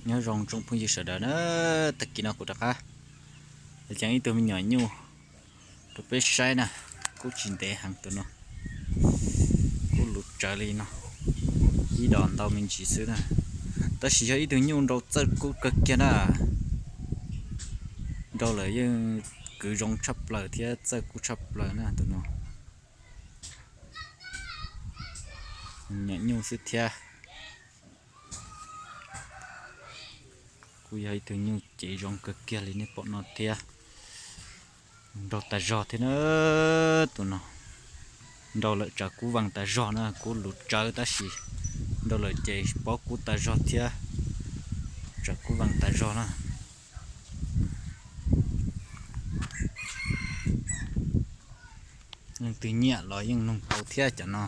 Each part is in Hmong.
Nyob zoo tsoom phooj ywg sawv daws na, tag kis no kuv rov qab los ceev ib tug me nyuam nyuj rau peb saib na, kuj tsis ntev heev tus no, kuj luv tsawv li no, ib dos ntau me ntsis xwb na, tab sis yog ib tug nyuj nrau txawj kub kawg kiag na, nrau lawm yeej kwv zoo tshaj plaws thiab txawj kub tshaj plaws na tus no. Nyuam nyuj xwb thiab. Kuj yog ib tug nyuj cev zoo kawg kiag li nej pom no thiab. Nrau tas zog thiab na tus no. Nrau lawm tsawv kub vee tas zog na, kub luv tsawv tab sis nrau lawm ces paub kub tas zog thiab, tsawv kub vee tas zog na. Leej twg nyiam los yeej nug tau thiab cov no.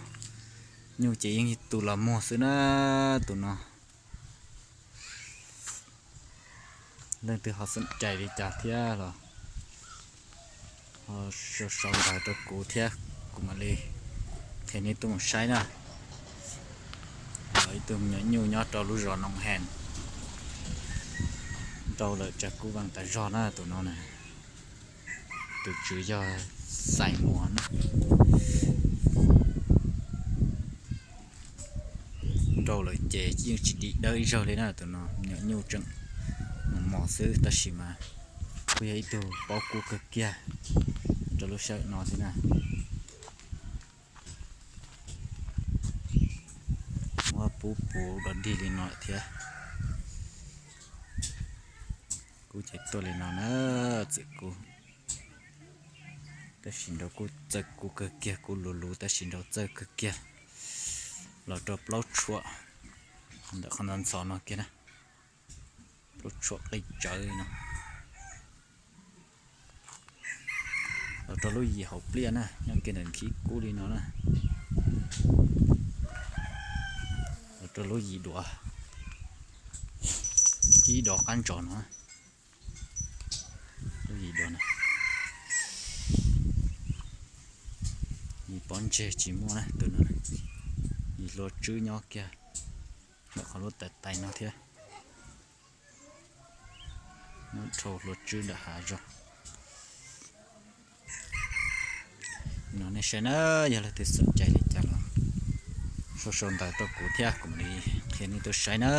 Nyuj ces yeej tus los muag xwb na tus no. Leej twg ho xom cai li cas thiab los ho sau sau ntawv rau kuv thiab kuv mam li qhia nej tuaj mus saib na. Ib tug me nyuam nyuj nyob rau lub zos Noo Hees, nrau lawm tsawv kub vee tas zog na tus no na. Tus tswv yog Xais Muas na. Nrau lawm ces yeej tsis dim dawb ib zaug li na tus no, me nyuam nyuj tseem mos mos xwb tab sis mas kuj yog ib tug paub kub kawg kiag rau lub sij hawm no thiab na. Muab pub puv dog dig li no lawm thiab. Kub ces tuaj li no na, txawm kub, tab sis nrau kuj txawj kub kawg kiag, kub luv luv tab sis nrau txawj kawg kiag. Los rau plaub tshuam ntawm qhov ntxhov ntxhov no kiag na, plaub tshuam qis tsawv li no. Los rau lub yim hauv pliaj na, nyob kiag ntawm khib kub li no na. Los rau lub yim duav, ib dos qab ntsos no. Lub yim duav na, yim pob ntseg tsis muaj na tus no, yim hlua tswb nyob kiag ntawm qhov lub tais tais no thiab. Nyob dhau hlua tswb nram hav zog. No nej saib na, yog leej twg xom cai li cas los sau sau ntawv rau kuv thiab kuv mam li qhia nej tuaj saib na.